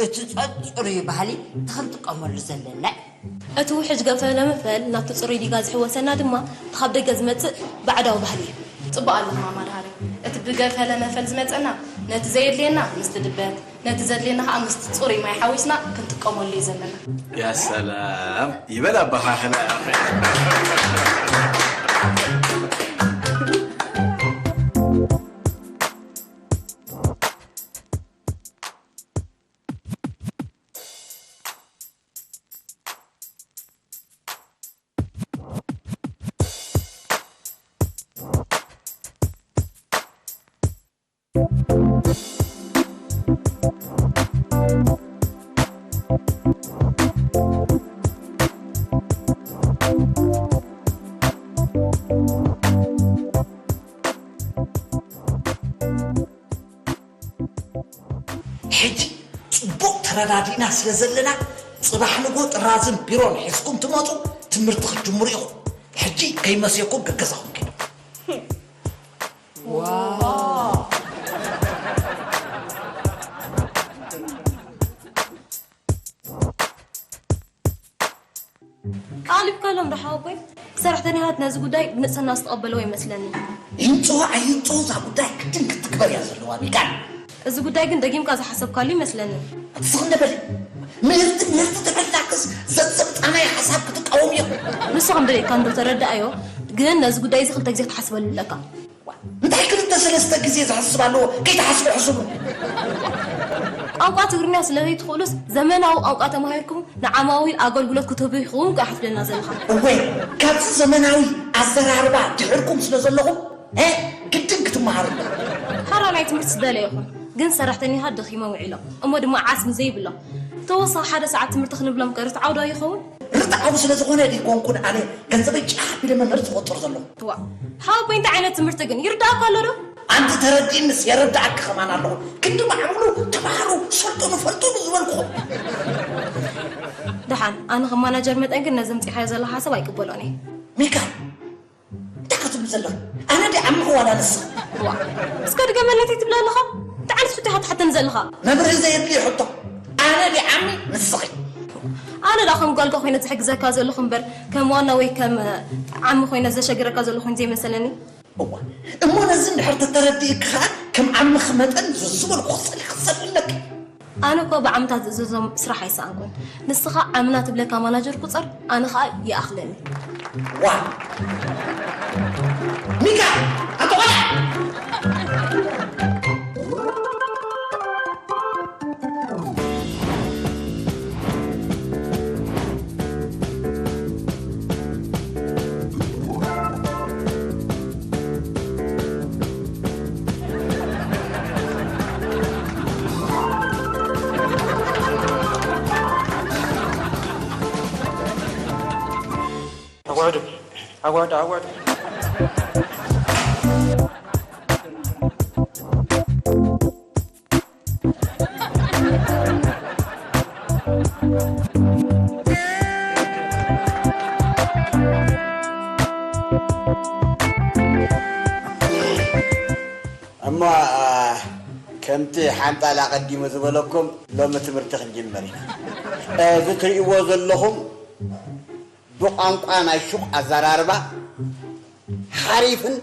እቲ ጸጽሩዩ ባህሊ እቲ ክንጥቀመሉ ዘለና እዩ። እቲ ውሕጅ ገፈለ መፈል ናብቲ ጽሩይ ዲጋ ዝሕወሰና ድማ እቲ ካብ ደገ ዝመጽእ ባዕዳዊ ባህሊ እዩ። ጽቡቕ ኣለኺ ማማ ደሃርያ። እቲ ብገፈለ መፈል ዝመጸና ነቲ ዘየድልየና ምስቲ ድበት፣ ነቲ ዘድልየና ከኣ ምስቲ ጽሩይ ማይ ሓዊስና ክንጥቀመሉ እዩ ዘለና። ያ ሰላም ይበል ኣባኻኽላ። ሕጂ ጽቡቕ ተረዳዲእና ስለ ዘለና ጽባሕ ንግሆ ጥራዝን ቢሮን ሒዝኩም ትመጹ ትምህርቲ ክትጅምሩ ኢኹም። ሕጂ ከይመስየኩም ገገዛኹም ኪዱ። ኣሊፍካሎም ዶ ሓወቦይ? ሰራሕተኛታት ነዚ ጉዳይ ብንጽህና ዝተቐበልዎ ይመስለኒ። ይምጽኡ ኣይምጽኡ እዛ ጉዳይ ግድን ክትግበር እያ ዘለዋ ሚካል። እዚ ጉዳይ ግን ደጊምካ ዝሓሰብካሉ ይመስለኒ። ኣቲ ስኽን በሊ ምህርቲ ምህርቲ ተበላክስ ዘዘብጣናይ ሓሳብ ክትቃወም እዮ። ንሱ ከም ደልየካ እንዶ ተረዳኣዮ፣ ግን ነዚ ጉዳይ እዚ ክልተ ግዜ ክትሓስበሉ ኣለካ። እንታይ ክልተ ሰለስተ ግዜ ዝሕስብ ኣለዎ? ከይትሓስቡ ሕስቡ። ቋንቋ ትግርኛ ስለ ዘይትኽእሉስ ዘመናዊ ቋንቋ ተማሂርኩም ንዓማዊል ኣገልግሎት ክትህቡ ኢኹም እኮ ኢኻ ትብለና ዘለኻ። እወ፣ ካብዚ ዘመናዊ ኣዘራርባ ድሒርኩም ስለ ዘለኹም እ ግድን ክትመሃሩ ኣለኩም። ሓራ ናይ ትምህርቲ ዝደለየ ይኹን፣ ግን ሰራሕተኛታት ደኺሞም ውዒሎም እሞ ድማ ዓስቢ ዘይብሎም ተወሳኺ ሓደ ሰዓት ትምህርቲ ክንብሎም ከ ርትዓዊ ዶ ኣይኸውን? ርትዓዊ ስለ ዝኾነ ደይኮንኩን ኣነ ገንዘበይ ጫሕ ኣቢለ መምህር ዝቖጽር ዘለኹ። ዋእ ሓወቦይ እንታይ ዓይነት ትምህርቲ ግን ይርድኣካ ኣሎ ዶ? ኣንቲ ተረዲእንስ የረድኣኪ ከማን ኣለኹ። ክንዲ ማዕብሉ ተማሃሩ ሰልጥኑ ፈልጥኑ ዝበልኩኹም። ደሓን ኣነ ከም ማናጀር መጠን ግን ነዚ ኣምጺእኻዮ ዘለኻ ሓሳብ ኣይቅበሎን እየ። ሚካ እንታይ ክትብሉ ዘለኺ? ኣነ ድየ ዓሚኺ ዋላ ንስኺ? ዋእ እስከ ድገመለይ እንታይ ትብል ኣለኻ? እንታይ ዓይነት ሕቶ ኢኻ ትሓተኒ ዘለኻ? መብርሂ ዘየድልዮ ሕቶ። ኣነ ድየ ዓሚ ንስኺ? ኣነ ደኣ ከም ጓልካ ኮይነ ዝሕግዘካ ዘለኹ እምበር ከም ዋና ወይ ከም ዓሚ ኮይነ ዘሸግረካ ዘለኹ ኮይኑ ዘይመሰለኒ። እዋ እሞ ነዚ እንድሕር ተተረዲእኪ ኸኣ ከም ዓምኺ መጠን ዝበልኩ ክጸሊ ክጸሊ ኣለኪ። ኣነ እኮ ብዓምታት ዝእዘዞ ስራሕ ኣይሰኣንኩን። ንስኻ ዓምና ትብለካ ማናጀር ቁጸር ኣነ ኸኣ ይኣኽለኒ። ዋእ ሚካ ኣንታ ቆልዓ። ኣዋርዱ ኣዋርዱ ኣዋርዱ። እሞ ከምቲ ሓንጣል ኣቐዲሙ ዝበለኩም ሎሚ ትምህርቲ ክንጅምር ኢና። እዚ ትርእይዎ ዘለኹም ብቋንቋ ናይ ሹቕ ኣዘራርባ ሓሪፍን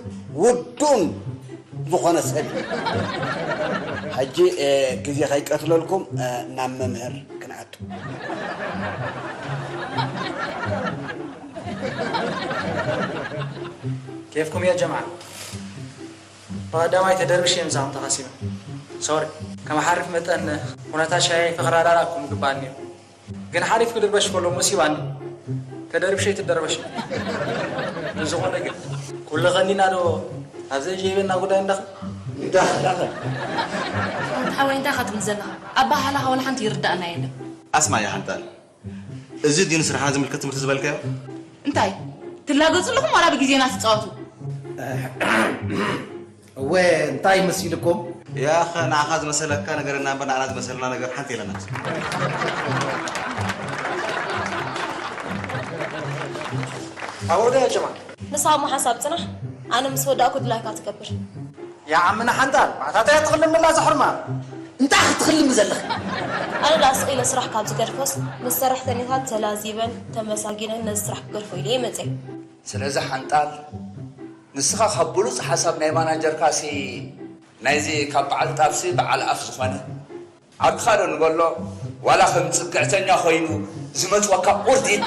ውዱእን ዝኾነ ሰብ እዩ። ሕጂ ግዜ ከይቀትለልኩም ናብ መምህር ክንኣቱ። كيفكم يا جماعة؟ ብቐዳማይ ተደርብሽ እየ ምሳኹም ተኸሲበ። ሶሪ፣ ከም ሓሪፍ መጠን ኩነታት ሻሂ ፍቕሪ ኣዳላኩም ይግባኣኒ እዩ። ግን ሓሪፍ ክድርበሽ ከሎ ሙሲባኒ። ተደርብሽ ኣይትደርበሽ። ብዝኾነ ግን፣ ኩሉ ኸኒና ዶ ኣብዚ ጀይበና ጉዳይ እንዳኸ? እንዳኸ፣ እንዳኸ። ሓወይ፣ እንታይ ኢኻ ትብል ዘለኻ? ኣባህላኻ ወላ ሓንቲ ይርዳእና የለን። ኣስማያ ሓንጣል፣ እዚ ድዩ ንስራሕና ዝምልከት ትምህርቲ ዝበልካዮ? እንታይ? ትላገጹ ኣለኹም ዋላ ብግዜና ትጻወቱ? እወ፣ እንታይ መሲልኩም? ያኸ፣ ንዓኻ ዝመሰለካ ነገረና እምበር ንዓና ዝመሰለና ነገር ሓንቲ የለናት። ኣወደ ጀማ። ንስኻ እሞ ሓንሳብ ጽናሕ፣ ኣነ ምስ ወዳእኩ ድላይካ ትገብር። ያ ዓምና ሓንጣል፣ ማዕታታ እያ ትኽልምላ ዘሕርማ። እንታይ ክትኽልሚ ዘለኺ? ኣነ ደኣ ስቕ ኢለ ስራሕ ካብ ዝገድፎስ፣ ምስ ሰራሕተኛታት ተላዚበን ተመሳጊነን ነዚ ስራሕ ክገድፎ ኢለ እየ መጽየ። ስለዚ ሓንጣል፣ ንስኻ ካብ ብሉጽ ሓሳብ ናይ ማናጀርካሲ ናይዚ ካብ በዓል ጣፍሲ በዓል ኣፍ ዝኾነ ዓርክኻ ዶ ንበሎ፣ ዋላ ከም ጽግዕተኛ ኮይኑ ዝመጽወካ ቁርዲድ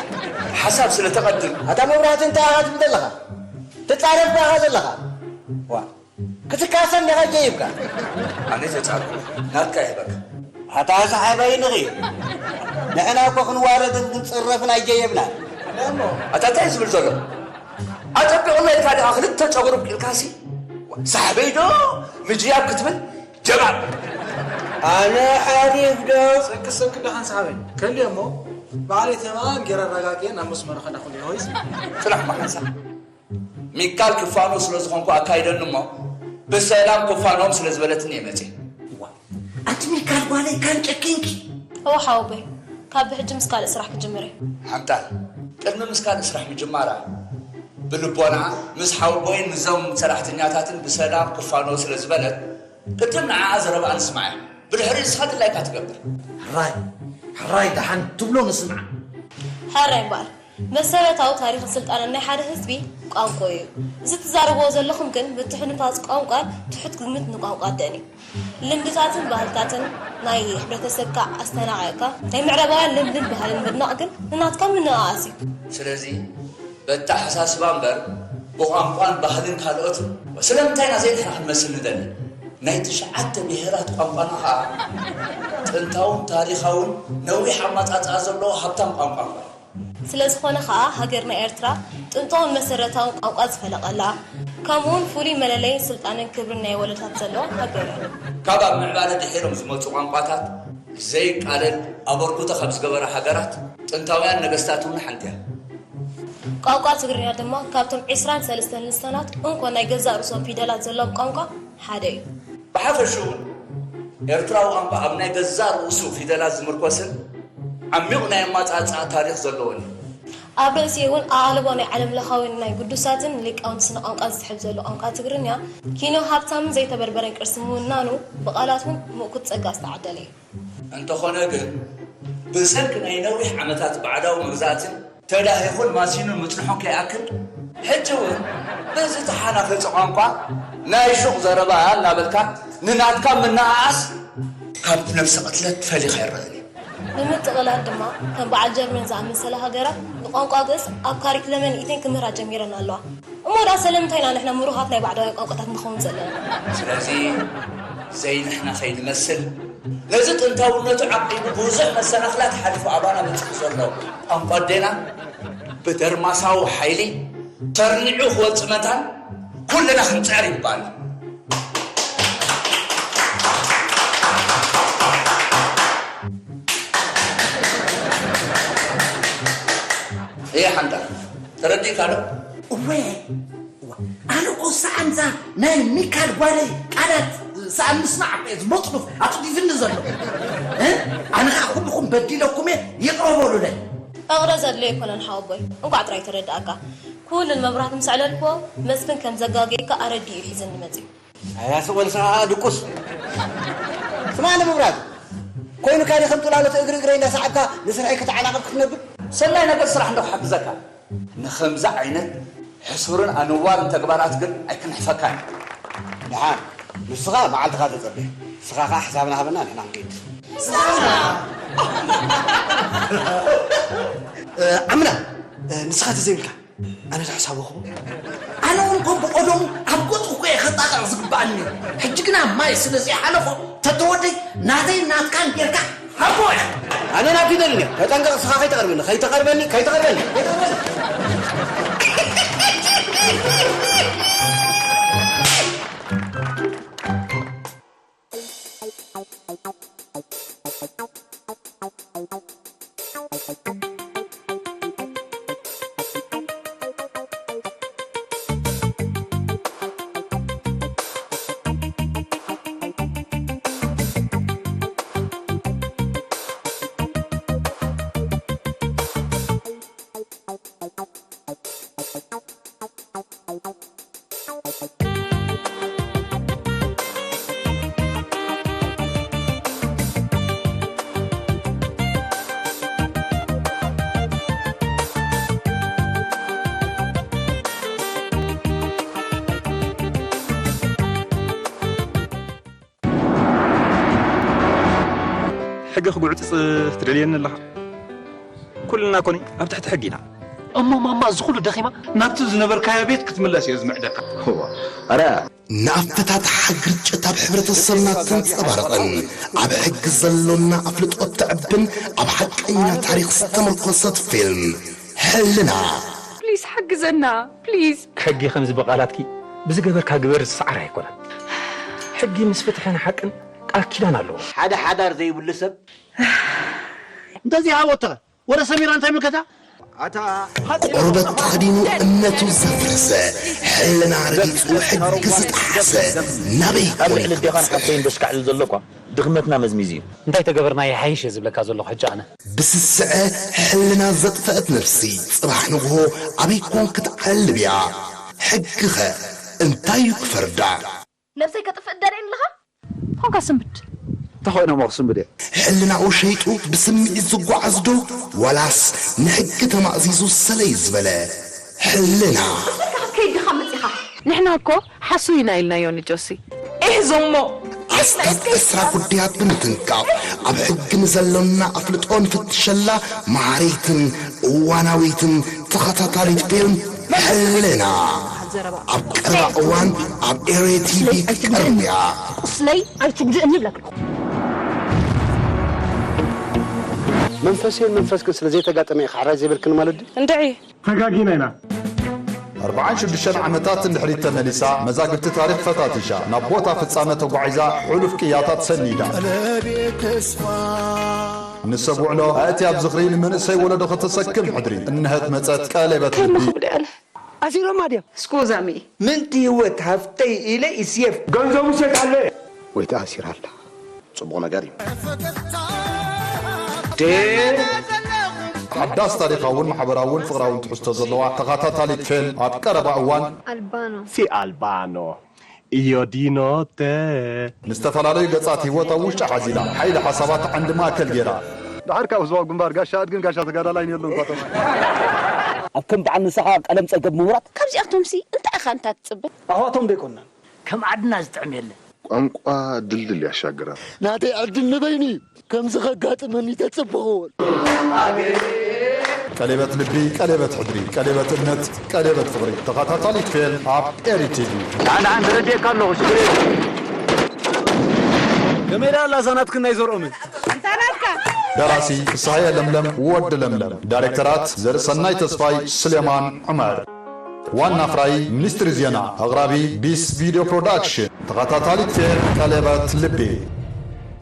ሓሳብ ስለ ተቐድም። ኣታ መብራህቲ እንታይ ኢኻ ትብል ዘለኻ? ትጻረፍ ዶ ኢኻ ዘለኻ? ዋ፣ ክትካሰን ዲኻ ጀይብካ? ኣነ ተጻርኩ፣ ናትካ ይህበካ። ኣታ ሰሓባይ ንኺ፣ ንሕና እኮ ክንዋረድን ክንጽረፍን ኣይጀየብናን። ኣታ እንታይ ዝብል ዘሎ? ኣጸቢቑና ኢልካ ዲኻ ክልተ ጨጉሪ ኣብቂልካሲ፣ ሳሕበይ ዶ ምጅያብ ክትብል ጀባብ። ኣነ ሓሪፍ ዶ? ሰንክ ሰንክ ደሓን ሰሓበይ። ከልየ እሞ፣ ባዕለይ ተማን ጌረ ኣረጋግኤ ናብ መስመሩ ከዳኹል ይሆይስ። ጽናሕ መሓንሳ። ሚካል ክፋኖ ስለ ዝኾንኩ ኣካይደኒ እሞ፣ ብሰላም ክፋኖም ስለ ዝበለትኒ እየ መጽየ። ዋ፣ ኣንቲ ሚካል ጓለይ ካን ጨኪንኪ። እወ ሓወቦይ፣ ካብ ብሕጂ ምስ ካልእ ስራሕ ክጅምር እየ። ሓንጣል፣ ቅድሚ ምስ ካልእ ስራሕ ምጅማራ፣ ብልቦና ምስ ሓወቦይን ምስዞም ሰራሕተኛታትን ብሰላም ክፋኖ ስለ ዝበለት፣ ቅድም ንዓኣ ዘረባኣ ንስማዓ። ብድሕሪኡ ንስኻ ድላይካ ትገብር። ሕራይ፣ ሕራይ ደሓን ትብሎ ንስምዓ። ሕራይ እምበኣር፣ መሰረታዊ ታሪኽን ስልጣነን ናይ ሓደ ህዝቢ ቋንቋኡ እዩ። እዚ ትዛረብዎ ዘለኹም ግን ምትሕንፋጽ ቋንቋን ትሑት ግምት ንቋንቋ ኣደን እዩ። ልምድታትን ባህልታትን ናይ ሕብረተሰብካ ኣስተናቒቕካ ናይ ምዕራባውያን ልምድን ባህልን ምድናቕ ግን ንናትካ ምንእኣስ እዩ። ስለዚ በተሓሳስባ እምበር ብቋንቋን ባህልን ካልኦትን ስለምንታይ ኢና ዘይንሕና ክንመስል ንደሊ? ናይ ትሽዓተ ብሄራት ቋንቋና ኸኣ ጥንታውን ታሪኻውን ነዊሕ ኣመጻጽኣ ዘለዎ ሃብታም ቋንቋ እምበር። ስለ ዝኾነ ኸኣ ሃገርና ኤርትራ ጥንታውን መሰረታውን ቋንቋ ዝፈለቐላ፣ ከምኡውን ፍሉይ መለለይን ስልጣነን ክብርን ናይ ወለዶታት ዘለዋ ሃገር እያ። ካብ ኣብ ምዕባለ ድሒሮም ዝመጹ ቋንቋታት ዘይቃለል ኣበርክቶ ካብ ዝገበራ ሃገራት ጥንታውያን ነገስታት እውን ሓንቲ እያ። ቋንቋ ትግርኛ ድማ ካብቶም ዒስራን ሰለስተን ልሳናት እንኮ ናይ ገዛእ ርእሶም ፊደላት ዘለዎም ቋንቋ ሓደ እዩ። ብሓፈሽኡ እውን ኤርትራዊ ቋንቋ ኣብ ናይ ገዛእ ርእሱ ፊደላት ዝምርኮስን ዓሚቕ ናይ ኣመጻጽኣ ታሪኽ ዘለዎን እዩ። ኣብ ርእሲኡ እውን ኣቓልቦ ናይ ዓለምለኻዊ ናይ ግዱሳትን ሊቃውንቲ ስነ ቋንቋ ዝስሕብ ዘሎ ቋንቋ ትግርኛ ኪኖ ሃብታምን ዘይተበርበረን ቅርሲ ምውናኑ ብቓላት እውን ምእኩት ጸጋ ዝተዓደለ እዩ። እንተኾነ ግን፣ ብሰንኪ ናይ ነዊሕ ዓመታት ባዕዳዊ መግዛእትን ተዳሂኹን ማሲኑን ምጽንሑ ከይኣክል፣ ሕጂ እውን በዚ ተሓናፈጸ ቋንቋ ናይ ሹቕ ዘረባ እናበልካ ንናትካ ምንእኣስ ካብ ነብሰ ቅትለት ፈሊኻ ኣይረኣን እዩ። ብምጥቕላል ድማ፣ ከም በዓል ጀርመን ዝኣመሰላ ሃገራት ንቋንቋ ግእዝ ኣብ ካሪክለመን ኢተን ክምህራ ጀሚረን ኣለዋ። እሞ ደኣ ስለምንታይ ኢና ንሕና ምሩኻት ናይ ባዕዳውያን ቋንቋታት ንኸውን ዘለና? ስለዚ ዘይንሕና ከይንመስል፣ ነዚ ጥንታውነቱ ዓቂቡ ብዙሕ መሰናኽላት ሓሊፉ ኣባና በጺሑ ዘሎ ቋንቋ ኣዴና ብደርማሳዊ ሓይሊ ተርኒዑ ክወጽእ መታን ኩልና ክንጽዕር ይግባኣና። እየ ሓንታ ተረዲእካ ዶ? እወ፣ እዋ፣ ኣነ እኮ ሰኣን እዛ ናይ ሚካል ጓለይ ቃላት ሰኣን ምስማዕ እኮ እየ ዝመጥኑፍ ኣጥዲፍኒ ዘሎ። እ? ኣነ ኸዓ ኩልኹም በዲለኩም እየ፣ ይቕረ በሉለይ። እቕረ ዘድልዮ ኣይኮነን ሓወቦይ፣ እንቋዕ ጥራይ ተረድኣካ። ኩሉ ንመብራህቲ ምስ ኣዕለልክዎ፣ መስፍን ከም ዘጋገየካ ኣረዲኡ እዩ ሒዝኒ መጺኡ። ኣያ ስቕ በል ንስኻ ኸኣ ድቁስ። ስማዕኒ ምብራዝ፣ ኮይኑካ ድዩ ከም ጽላሎት እግሪ እግረይ እንዳሰዓብካ ንስርሐይ ከተዓናቕፍ ክትነብር? ሰናይ ነገር ስራሕ እንዶ ክሓግዘካ። ንኸምዚ ዓይነት ሕሱርን ኣነዋርን ተግባራት ግን ኣይክንሕፈካን። ደሓን፣ ንስኻ መዓልትኻ ተጸበ። ንስኻ ኸኣ ሕሳብና ሃበና ንሕና ክንከይድ። እ፣ ዓምና፣ እ፣ ንስኻ ተዘይብልካ ኣነ ዶ ሓሳብ ወኽቦ? ኣነ እውን እኮ ብቐደሙ ኣብ ገጹ እኮ እየ ከጣቕዕ ዝግባኣኒ እዩ። ሕጂ ግና ማይ ስለ ዘይሓለፎ፣ ተተወደይ ናተይ ናትካን ጌርካ ሃቦ ኢኻ። ኣነ ናብ ፊደል እየ። ተጠንቀቕ፣ ስኻ ከይተቐርበኒ፣ ከይተቐርበኒ፣ ከይተቐርበኒ፣ ከይተቐርበኒ። ሕጊ ክጉዕጽጽ ትደልየኒ ኣለኻ? ኩልና ኮኒ ኣብ ትሕቲ ሕጊ ኢና። እሞ ማማ እዚ ኩሉ ደኺማ ናብቲ ዝነበርካዮ ቤት ክትምለስ እየ ዝምዕደካ። እዋ፣ ኣረ ንኣፈታትሓ ግርጭት ኣብ ሕብረተሰብና ተንጸባርቕን ኣብ ሕጊ ዘሎና ኣፍልጦ ተዕብን ኣብ ሓቀኛ ታሪኽ ዝተመርኮሰት ፊልም ሕልና። ፕሊዝ ሓግዘና ፕሊዝ። ሕጊ ከምዚ ብቓላትኪ ብዝገበርካ ግበር ዝሰዓር ኣይኮነን። ሕጊ ምስ ፍትሕን ሓቅን ቃል ኪዳን ኣለዎ። ሓደ ሓዳር ዘይብሉ ሰብ እንተዘይሃወተኸ ወደ ሰሚራ እንታይ ምልከታ? ኣታ ቆርበት ተኸዲኑ እምነቱ ዘፍረሰ፣ ሕልና ረጊጹ ሕጊ ዝጠሓሰ ናበይ ኣብ ኮን ልዕሊ ኣዴኻን ሓፍተይን በሽካዕ ዝብል ዘሎ እኳ ድኽመትና መዝሚዙ እዩ። እንታይ ተገበርና ይሓይሽ እየ ዝብለካ ዘለኹ ሕጂ ኣነ። ብስስዐ ሕልና ዘጥፈአት ነፍሲ ጽባሕ ንግሆ ኣበይ ኮን ክትዓልብ እያ? ሕጊኸ እንታይ እዩ ክፈርዳ? ነብሰይ ከጥፍእ እደልየን ኣለኻ? ኾንካ ስንብድ። እንታይ ኮይኖም ኣኽሱም ብድያ? ሕልናኡ ሸይጡ ብስምዒት ዝጓዓዝ ዶ ዋላስ ንሕጊ ተማእዚዙ ሰለይ ዝበለ? ሕልና። ኣስመርካ ክትከይድ ዲኻ መጺኻ? ንሕና እኮ ሓሱይ ኢና ኢልናዮ ንጆሲ። ኢህ ዞሞ። ኣስታት ዕስራ ጉዳያት ብምትንካፍ ኣብ ሕጊ ንዘሎና ኣፍልጦ ንፍትሸላ መሃሪትን እዋናዊትን ተኸታታሊት ፊልም ሕልና። ኣብ ቀረባ እዋን ኣብ ኤሬ ቲቪ ክትቀርብ እያ። ቁስለይ ኣይትጉድእኒ ይብለካ። መንፈስን መንፈስክን ስለ ዘይተጋጠመ ኢኻ ሕራይ ዘይበልክኒ ማለት ድዩ? እንድዒ። ተጋጊና ኢና። ኣርብዓን ሽዱሽተን ዓመታት እንድሕሪት ተመሊሳ፣ መዛግብቲ ታሪኽ ፈታቲሻ፣ ናብ ቦታ ፍጻመ ተጓዒዛ፣ ሕሉፍ ቅያታት ሰኒዳ። ንሰብ ውዕሎ ኣእትያ ኣብ ዝኽሪ፣ ንመንእሰይ ወለዶ ከተሰክም ሕድሪ፣ እነሀት መጸት ቀሌበት ልቢ። ከመኹ ብድዐለ። ኣሲሮማ ድዮም? ስኩዛሚ። ምንቲ ህይወት ሃፍተይ ኢለ ይስየፍ። ገንዘቡ ሸጣለ። ወይ ተኣሲራ ኣላ። ጽቡቕ ነገር እዩ። ሓዳስ ታሪኻውን ማሕበራውን ፍቕራውን ትሕዝቶ ዘለዋ ተኸታታሊት ፊልም ኣብ ቀረባ እዋን ኣልባኖ። ሲ ኣልባኖ ኢዮ ዲኖተ። ንዝተፈላለዩ ገጻት ህይወት ኣብ ውሽጣ ሓዚላ፣ ሓይሊ ሓሳባት ዓንዲ ማእከል ገይራ። ደሓር ካብ ህዝባዊ ግንባር ጋሻ ኣድግን ጋሻ ተጋዳላይን የሎን እኳ ተባሂሉ። ኣብ ከም በዓል ንስኻ ቀለም ጸገብ ምሁራት። ካብዚኣቶምሲ እንታይ ኢኻ እንታ ትጽበ? ኣሕዋቶም ዶ ኣይኮንናን? ከም ዓድና ዝጥዕም የለን። ቋንቋ ድልድል ያሻግራል። ናተይ ዕድል ንበይኑ እዩ። ከምዚ ከጋጥመኒ ተጽብኽዎን። ቀሌበት ልቢ፣ ቀሌበት ሕድሪ፣ ቀሌበት እምነት፣ ቀሌበት ፍቕሪ። ተኸታታሊት ፌልም ኣብ ኤሪ ቲቪ። ደሓን ደሓን ተረዲኤካ ኣለኹ፣ ሽግር የለን። ከመይ ደኣ ኣላ እዛ ናትክን ናይ ዘርኦምን? እታ ናትካ። ደራሲ ፍስሃየ ለምለም ወዲ ለምለም። ዳይሬክተራት ዘርእሰናይ ተስፋይ፣ ስሌማን ዑመር። ዋና ኣፍራዪ ሚኒስትሪ ዜና። ኣቕራቢ ቢስ ቪድዮ ፕሮዳክሽን። ተኸታታሊት ፌልም ቀሌበት ልቢ።